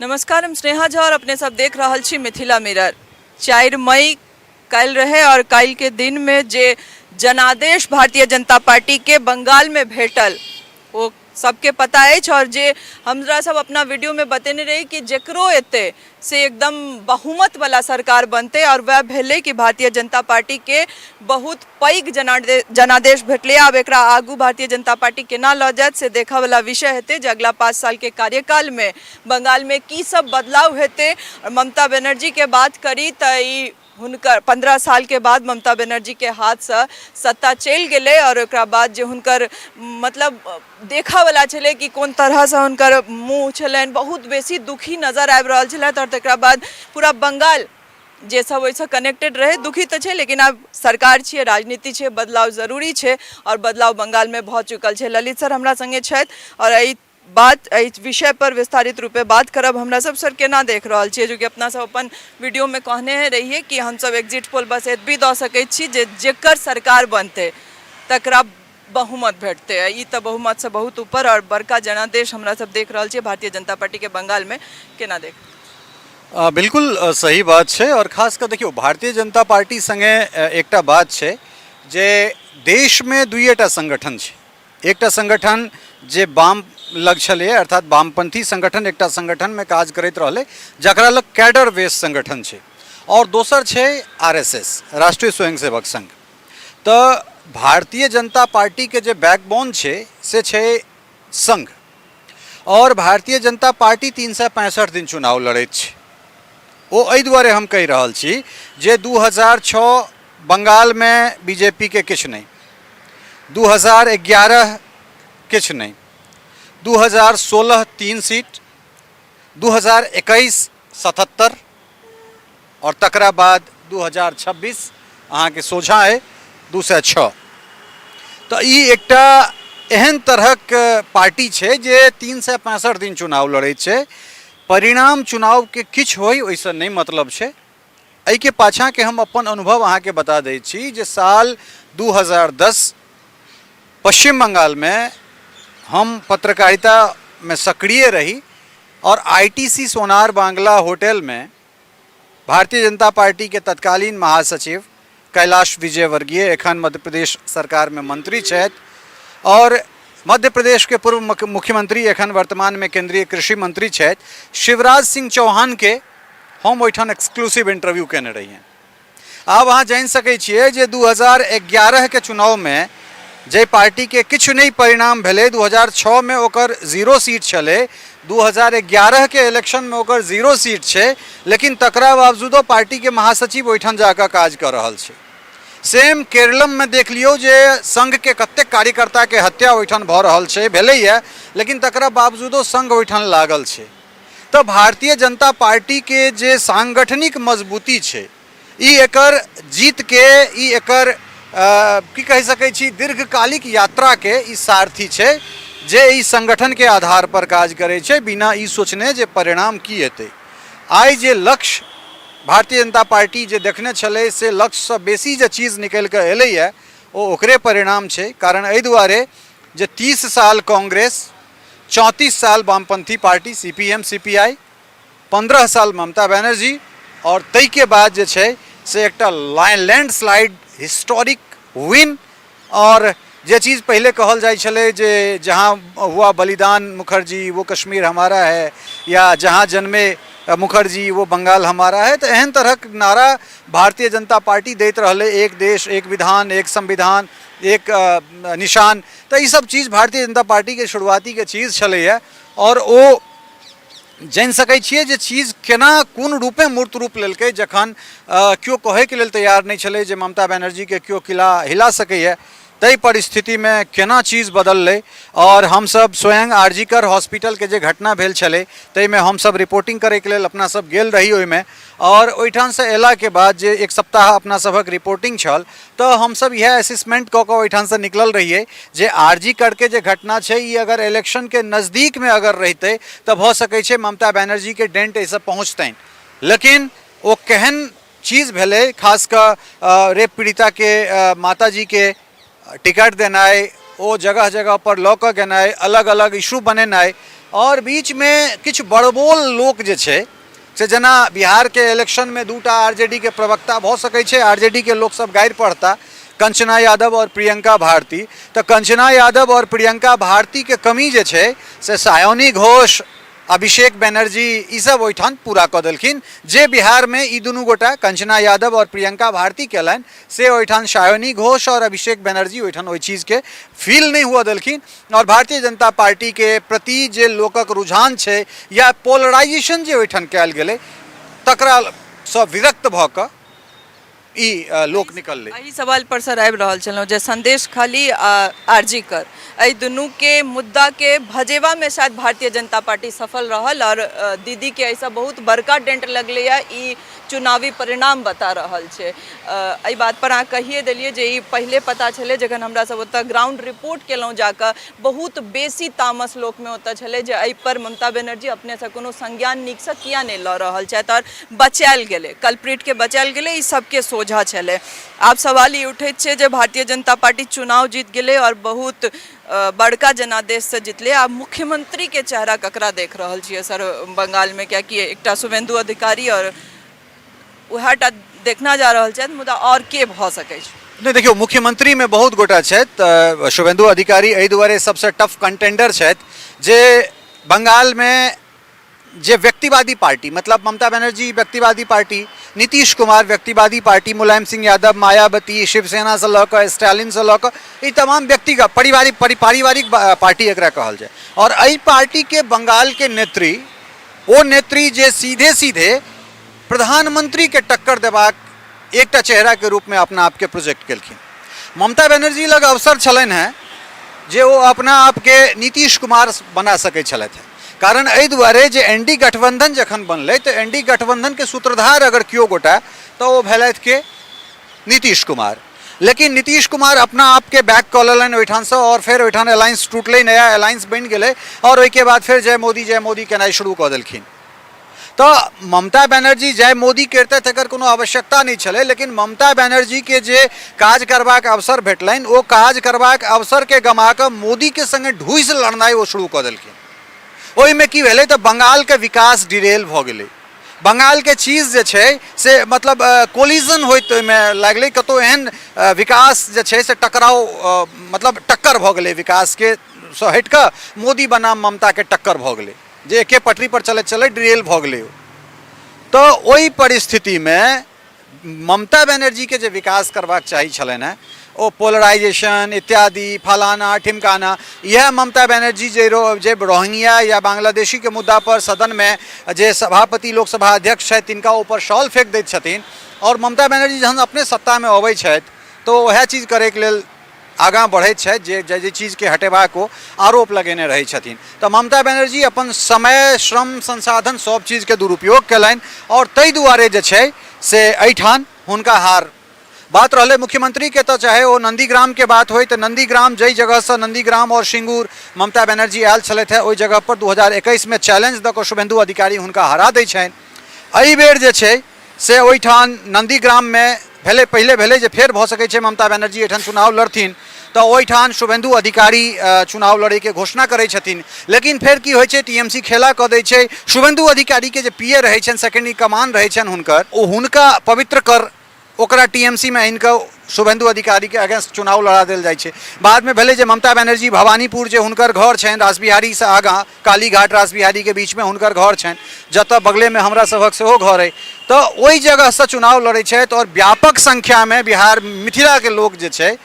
नमस्कार, हम स्नेहा झा और अपने सब देख रहल छी मिथिला मिरर। 4 मई काल्हि रहे और काल्हि के दिन में जे जनादेश भारतीय जनता पार्टी के बंगाल में भेटल ओ सबके पता अछि। और जे हमरा सब अपना वीडियो में बतेने रही कि जकरो एतै से एकदम बहुमत वाला सरकार बनतै, और वह भेलै कि भारतीय जनता पार्टी के बहुत पैघ जनादेश भेटलै। आब एकरा आगू भारतीय जनता पार्टी केना लऽ जायत से देखऽ वाला विषय हेतै जे अगला 5 साल के कार्यकाल में बंगाल में की सब बदलाव हेतै। और ममता बनर्जी के बात करी तऽ ई हुनकर 15 साल के बाद ममता बनर्जी के हाथसँ सत्ता चलि गेलै और ओकरा बाद जे हुनकर मतलब देखऽ वाला छलै कि कोन तरहसँ हुनकर मुँह छलनि, बहुत बेसी दुखी नजर आबि रहल छलथि। और तकरा बाद पूरा बंगाल जे सब ओहिसँ कनेक्टेड रहै दुखी तऽ छै, लेकिन आब सरकार छियै, राजनीति छै, बदलाव जरूरी छै और बदलाव बंगालमे भऽ चुकल छै। ललित सर हमरा सङ्गे छथि और एहि बात एहि विषय पर विस्तारित रूपे बात करब हमरा सब। सर, केना देख रहल छियै? जो कि अपना सब अपन वीडियोमे कहने रहियै कि हमसब एग्जिट पोल बस एतबी दऽ सकै छी जे जेकर सरकार बनतै तकरा बहुमत भेटतै। ई तऽ बहुमतसँ बहुत ऊपर और बड़का जनादेश हमरा सब देख रहल छियै भारतीय जनता पार्टीके बंगालमे, केना देख? बिल्कुल सही बात छै। और खास कऽ देखियौ, भारतीय जनता पार्टी सङ्गे एकटा बात छै जे देशमे दुइएटा संगठन छै। एकटा संगठन जे वाम लग छलैए, अर्थात वामपंथी संगठन एकटा संगठनमे काज करैत रहलै जकरा लग कैडर बेस संगठन छै, आओर दोसर छै आरएसएस, राष्ट्रीय स्वयंसेवक संघ। तऽ भारतीय जनता पार्टीके जे बैकबोन छै से छै संघ, आओर भारतीय जनता पार्टी 365 दिन चुनाव लड़ैत छै। ओ एहि दुआरे हम कहि रहल छी जे 2006 बंगालमे बीजेपीके किछु नहि, 2011 किछु नहि, 2016 3 सीट, 2021 77 आओर तकरा बाद 2026 अहाँके सोझाँ अइ 206। तऽ ई एकटा एहन तरहक पार्टी छै जे 365 दिन चुनाव लड़ैत छै। परिणाम चुनावके किछु होइ ओहिसँ नहि मतलब छै। एहिके पाछाँके हम अपन अनुभव अहाँके बता दै छी जे साल 2010 पश्चिम बंगालमे हम पत्रकारितामे सक्रिय रही और आईटीसी सोनार बांग्ला होटलमे भारतीय जनता पार्टी के तत्कालीन महासचिव कैलाश विजयवर्गीय, एखन मध्य प्रदेश सरकारमे मंत्री छथि और मध्य प्रदेश के पूर्व मुख्यमंत्री, एखन वर्तमानमे केंद्रीय कृषि मंत्री छथि, शिवराज सिंह चौहान के हम ओहिठाम एक्सक्लूसिव इंटरव्यू केने रहियनि। आब अहाँ जानि सकै छियै जे 2011 के चुनावमे जाहि पार्टीके किछु नहि परिणाम भेलै, 2006मे ओकर 0 सीट छलै, 2011 के इलेक्शनमे ओकर 0 सीट छै, लेकिन तकरा बावजूदो पार्टीके महासचिव ओहिठाम जाकऽ काज कऽ रहल छै। सेम केरलममे देख लियौ जे संघके कतेक कार्यकर्ताके हत्या ओहिठाम भऽ रहल छै, भेलैए, लेकिन तकरा बावजूदो संघ ओहिठाम लागल छै। तऽ भारतीय जनता पार्टीके जे सांगठनिक मजबूती छै ई एकर जीतके, ई एकर की कहि सकै छी, दीर्घकालिक यात्राके ई सारथी छै जे ई संगठनके आधार पर काज करै छै बिना ई सोचने जे परिणाम की एतै। आइ जे लक्ष्य भारतीय जनता पार्टी जे देखने छलै से लक्ष्यसँ बेसी जे चीज निकलि कऽ एलैए ओ ओकरे परिणाम छै। कारण एहि दुआरे जे 30 साल कांग्रेस, 34 साल वामपंथी पार्टी सीपीएम सीपीआई, 15 साल ममता बनर्जी और ताहिके बाद जे छै से एकटा लैंडस्लाइड हिस्टोरिक विन। और जे चीज़ पहले कहल जाइ छलै जे जहाँ हुआ बलिदान मुखर्जी वो कश्मीर हमारा है, या जहाँ जन्मे मुखर्जी वो बंगाल हमारा है, तऽ एहन तरहक नारा भारतीय जनता पार्टी दैत रहलै, एक देश एक विधान एक संविधान एक निशान। तऽ ई सब चीज भारतीय जनता पार्टीके शुरुआतीके चीज छलैए और ओ जानि सकै छियै जे चीज केना कोन रूपे मूर्त रूप लेलकै जखन केओ कहैके लेल तैयार नहि छलै जे ममता बनर्जीके केओ किला हिला सकैए, ताहि परिस्थितिमे केना चीज बदललै। आओर हमसब स्वयं आरजीकर हॉस्पिटलके जे घटना भेल छलै ताहिमे हमसब रिपोर्टिंग करैके लेल अपना सब गेल रही ओहिमे, आओर ओहिठामसँ अयलाके बाद जे एक सप्ताह अपना सभक रिपोर्टिंग छल तऽ हमसब इएह असेसमेंट कऽ कऽ ओहिठामसँ निकलल रहियै जे आर जी करके जे घटना छै ई अगर इलेक्शनके नजदीकमे अगर रहितै तऽ भऽ सकै छै ममता बनर्जीके डेंट एहिसँ पहुँचतनि, लेकिन ओ केहन चीज भेलै, खास कऽ रेप पीड़िताके माताजीके टिकट देनाइ, ओ जगह जगह पर लऽ कऽ गेनाइ, अलग अलग इशू बनेनाइ आओर बीचमे किछु बड़बोल लोक जे छै से, जेना बिहारके इलेक्शनमे 2टा आरजेडीके प्रवक्ता भऽ सकै छै, आरजेडीके लोकसभ गारि पढ़ता, कंचना यादव आओर प्रियंका भारती। तऽ कंचना यादव आओर प्रियंका भारतीके कमी जे छै से सायोनी घोष, अभिषेक बनर्जी ईसभ ओहिठाम पूरा कऽ देलखिन। जे बिहारमे ई दुनू गोटा कंचना यादव आओर प्रियंका भारती कयलनि से ओहिठाम सायोनी घोष आओर अभिषेक बनर्जी ओहिठाम ओहि चीजके फील नहि हुअ देलखिन आओर भारतीय जनता पार्टीके प्रति जे लोकक रुझान छै या पोलराइजेशन जे ओहिठाम कयल गेलै तकरासँ विरक्त भऽ कऽ ई लोक निकललै। एहि सवाल पर सर आबि रहल छलहुँ जे संदेश खाली आ आरजी कर, एहि दुनूके मुद्दाके भजेबामे शायद भारतीय जनता पार्टी सफल रहल आओर दीदीके एहिसँ बहुत बड़का डेंट लगलैए, ई चुनावी परिणाम बता रहल छै। एहि बात पर अहाँ कहिए देलियै जे ई पहिले पता छलै, जखन हमरा सब ओतऽ ग्राउंड रिपोर्ट केलहुँ जाकऽ, बहुत बेसी तामस लोकमे ओतऽ छलै जे एहि पर ममता बनर्जी अपनेसँ कोनो संज्ञान नीकसँ किया नहि लऽ रहल छथि आओर बचायल गेलै, कल्प्रिटके बचायल गेलै, ई सबके सोझा छलै। आब सवाल ई उठैत छै जे भारतीय जनता पार्टी चुनाव जीत गेलै आओर बहुत बड़का जनादेशसँ जीतलै, आब मुख्यमंत्रीके चेहरा ककरा देख रहल छियै सर बंगालमे? कियाकि एकटा शुभेंदु अधिकारी आओर उएह टा देखना जा रहल छथि, मुदा आओर के भऽ सकै छै? नहि, देखियौ, मुख्यमंत्रीमे बहुत गोटा छथि। शुभेंदु अधिकारी एहि दुआरे सबसँ टफ कंटेंडर छथि जे बंगालमे जे व्यक्तिवादी पार्टी, मतलब ममता बनर्जी व्यक्तिवादी पार्टी, नीतीश कुमार व्यक्तिवादी पार्टी, मुलायम सिंह यादव, मायावती, शिवसेनासँ लऽ कऽ स्टालिनसँ लऽ कऽ ई तमाम व्यक्तिगत पारिवारिक पार्टी एकरा कहल जाय। आओर एहि पार्टीके बंगालके नेत्री, ओ नेत्री जे सीधे सीधे प्रधानमंत्रीके टक्कर देबाक एकटा चेहराके रूपमे अपना आपके प्रोजेक्ट केलखिन। ममता बनर्जी लग अवसर छलनि हेँ जे ओ अपना आपके नीतीश कुमार बना सकै छलथि हेँ, कारण एहि दुआरे जे एन डी गठबंधन जखन बनलै तऽ एन डी गठबंधनके सूत्रधार अगर केओ गोटा तऽ ओ भेलथि के नीतीश कुमार। लेकिन नीतीश कुमार अपना आपके बैक कऽ लेलनि ओहिठामसँ आओर फेर ओहिठाम अलायंस टूटलै, नया अलायंस बनि गेलै आओर ओहिके बाद फेर जय मोदी केनाइ शुरू कऽ देलखिन। तऽ ममता बनर्जी जय मोदी करितथि एकर कोनो आवश्यकता नहि छलै, लेकिन ममता बनर्जीके जे काज करबाक अवसर भेटलनि ओ काज करबाक अवसरके गमा कऽ मोदीके सङ्गे ढूसि लड़नाइ ओ शुरू कऽ देलखिन। ओहिमे की भेलै तऽ बंगालके विकास डिरेल भऽ गेलै, बंगालके चीज जे छै से मतलब कोलिजन होइत ओहिमे लागलै, कतहु एहन विकास जे छै से टकराव, मतलब टक्कर भऽ गेलै, विकासके सँ हटि कऽ मोदी बनाम ममताके टक्कर भऽ गेलै जे एके पटरी पर चलैत चलैत डिरेल भऽ गेलै। तऽ ओहि परिस्थितिमे ममता बनर्जीके जे विकास करबाक चाही छलनि हेँ ओ पोलराइजेशन इत्यादि फलाना ठिमकाना, इएह ममता बनर्जी जे जे रोहिंग्या या बांग्लादेशीके मुद्दा पर सदनमे जे सभापति लोकसभा अध्यक्ष छथि तिनका ऊपर शॉल फेंक दैत छथिन आओर ममता बनर्जी जहन अपने सत्तामे अबै छथि तऽ ओएह चीज करैके लेल आगाँ बढ़ैत छथि जे जे जे चीजके हटेबाक ओ आरोप लगेने रहै छथिन। तऽ ममता बनर्जी अपन समय, श्रम, संसाधन सब चीजके दुरुपयोग कयलनि आओर ताहि दुआरे जे छै से एहिठाम हुनका हार। बात रहलै मुख्यमंत्रीके तऽ चाहे ओ नन्दीग्रामके बात होइ तऽ नन्दीग्राम जाहि जगहसँ नन्दीग्राम आओर सिंगूर ममता बनर्जी आयल छलथि हेँ ओहि जगहपर 2021मे चैलेंज दऽ कऽ शुभेंदु अधिकारी हुनका हरा दै छनि। एहिबेर जे छै से ओहिठाम नन्दीग्राममे भेलै, पहिले भेलै जे फेर भऽ सकै छै ममता बनर्जी एहिठाम चुनाव लड़थिन, तऽ ओहिठाम शुभेंदु अधिकारी चुनाव लड़ैके घोषणा करै छथिन, लेकिन फेर की होइ छै टीएमसी खेला कऽ दै छै। शुभेंदु अधिकारीके जे पीए रहै छनि, सेकेंड इन कमान रहै छनि हुनकर, ओ हुनका पवित्र कर ओकरा टीएमसीमे आनि कऽ शुभेंदु अधिकारीके अगेंस्ट चुनाव लड़ा देल जाइ छै। बादमे भेलै जे ममता बनर्जी भवानीपुर जे हुनकर घर छनि रासबिहारीसँ आगाँ कालीघाट रासबिहारीके बीचमे हुनकर घर छनि, जतऽ बगलेमे हमरा सभक सेहो घर अइ, तऽ ओहि जगहसँ चुनाव लड़ै छथि आओर व्यापक संख्यामे बिहार मिथिलाके लोक जे छै,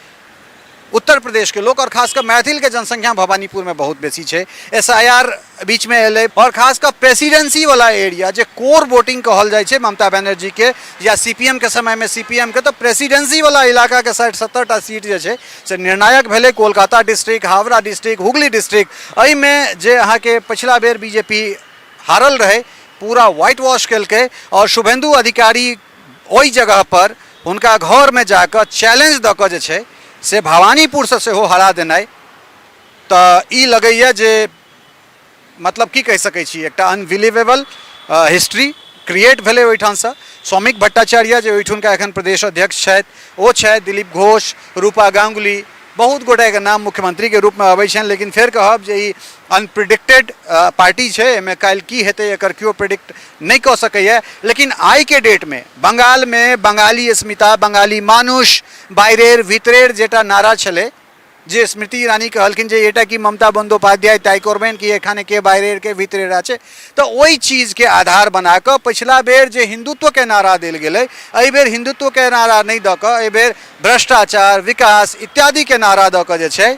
उत्तर प्रदेशके लोक आओर खास कऽ मैथिलके जनसंख्या भवानीपुरमे बहुत बेसी छै। SIR बीचमे एलै आओर खास कऽ प्रेसिडेंसीवला एरिया जे कोर वोटिंग कहल जाइ छै ममता बनर्जीके या CPM के समयमे CPM के, तऽ प्रेसिडेंसीवला इलाकाके 60-70 टा सीट जे छै से निर्णायक भेलै। Kolkata district, Howrah district, Hooghly district, एहिमे जे अहाँके पछिला बेर BJP हारल रहै पूरा व्हाइट वॉश केलकै आओर शुभेंदु अधिकारी ओहि जगह पर हुनका घरमे जाकऽ चैलेंज दऽ कऽ जे छै से भवानीपुरसँ सेहो हरा देनाइ, तऽ ई लगैए जे मतलब की कहि सकै छी, एकटा अनबिलीवेबल हिस्ट्री क्रिएट भेलै ओहिठामसँ। सौमिक भट्टाचार्य जे ओहिठुनका एखन प्रदेश अध्यक्ष छथि ओ छथि, दिलीप घोष, रूपा गांगुली, बहुत गोटेके नाम मुख्यमंत्रीके रूपमे अबै छनि, लेकिन फेर कहब जे ई अनप्रिडिक्टेड पार्टी छै, एहिमे काल्हि की हेतै एकर केओ प्रिडिक्ट नहि कऽ सकैए। लेकिन आइके डेटमे बंगालमे बंगाली अस्मिता, बंगाली मानुष, बाइरेर भीतरेर जेटा नारा छलै, जे स्मृति ईरानी कहलखिन जे एटा कि ममता बंदोपाध्याय तय करबनि कि एखाने के बाइरेर के भीतरेर আছে, तऽ ओहि चीजके आधार बना कऽ पछिला बेर जे हिंदुत्वके नारा देल गेलै, एहि बेर हिंदुत्वके नारा नहि दऽ कऽ एहि बेर भ्रष्टाचार, विकास इत्यादिके नारा दऽ कऽ जे छै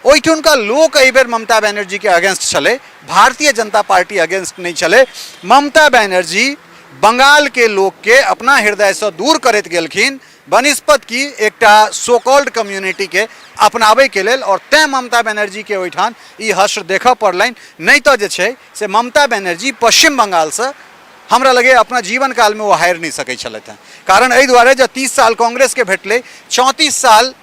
ओहिठुनका लोक एहि बेर ममता बनर्जीके अगेंस्ट छलै, भारतीय जनता पार्टी अगेंस्ट नहि छलै। ममता बनर्जी बंगालके लोकके अपना हृदयसँ दूर करैत गेलखिन, बनिस्पत कि एकटा सो कॉल्ड कम्युनिटीके अपनाबैके लेल, आओर तैँ ममता बनर्जीके ओहिठाम ई हश्र देखऽ पड़लनि। नहि तऽ जे छै से ममता बनर्जी पश्चिम बंगालसँ हमरा लगैए अपना जीवन कालमे ओ हारि नहि सकै छलथि हेँ। कारण एहि दुआरे जे 30 साल कांग्रेसके भेटलै, 34 साल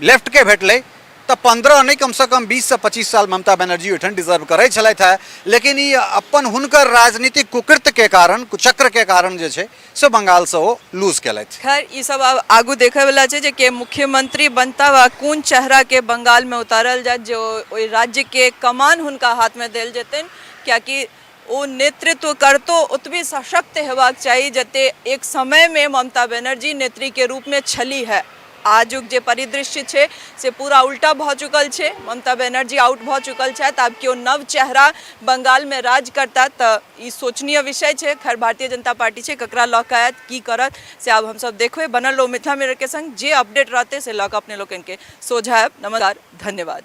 लेफ्टके भेटलै, तऽ 15 नहि कमसँ कम 20 से 25 साल ममता बनर्जी ओहिठाम डिजर्व करै छलथि हेँ। लेकिन ई अपन हुनकर राजनीतिक कुकृत्यके कारण, कुचक्रके कारण जे छै से बंगालसँ ओ लूज केलथि। खैर ई सब आब आगू देखैवला छै जे के मुख्यमंत्री बनता वा कोन चेहराके बंगालमे उतारल जायत जे ओहि राज्यके कमान हुनका हाथमे देल जेतनि, कियाकि ओ नेतृत्व करतो ओतबी सशक्त हेबाक चाही जते एक समयमे ममता बनर्जी नेत्रीके रूपमे छली है। आजुक जे परिदृश्य छै से पूरा उल्टा भऽ चुकल छै, ममता बनर्जी आउट भऽ चुकल छथि, आब केओ नव चेहरा बंगालमे राज करता तऽ ई सोचनीय विषय छै। खैर भारतीय जनता पार्टी छै, ककरा लऽ कऽ आयत, की करत से आब हमसब देखबै। बनल रहू मिथिला मिररके संग, जे अपडेट रहतै से लऽ कऽ अपने लोकनिके सोझा आयब। नमस्कार, धन्यवाद।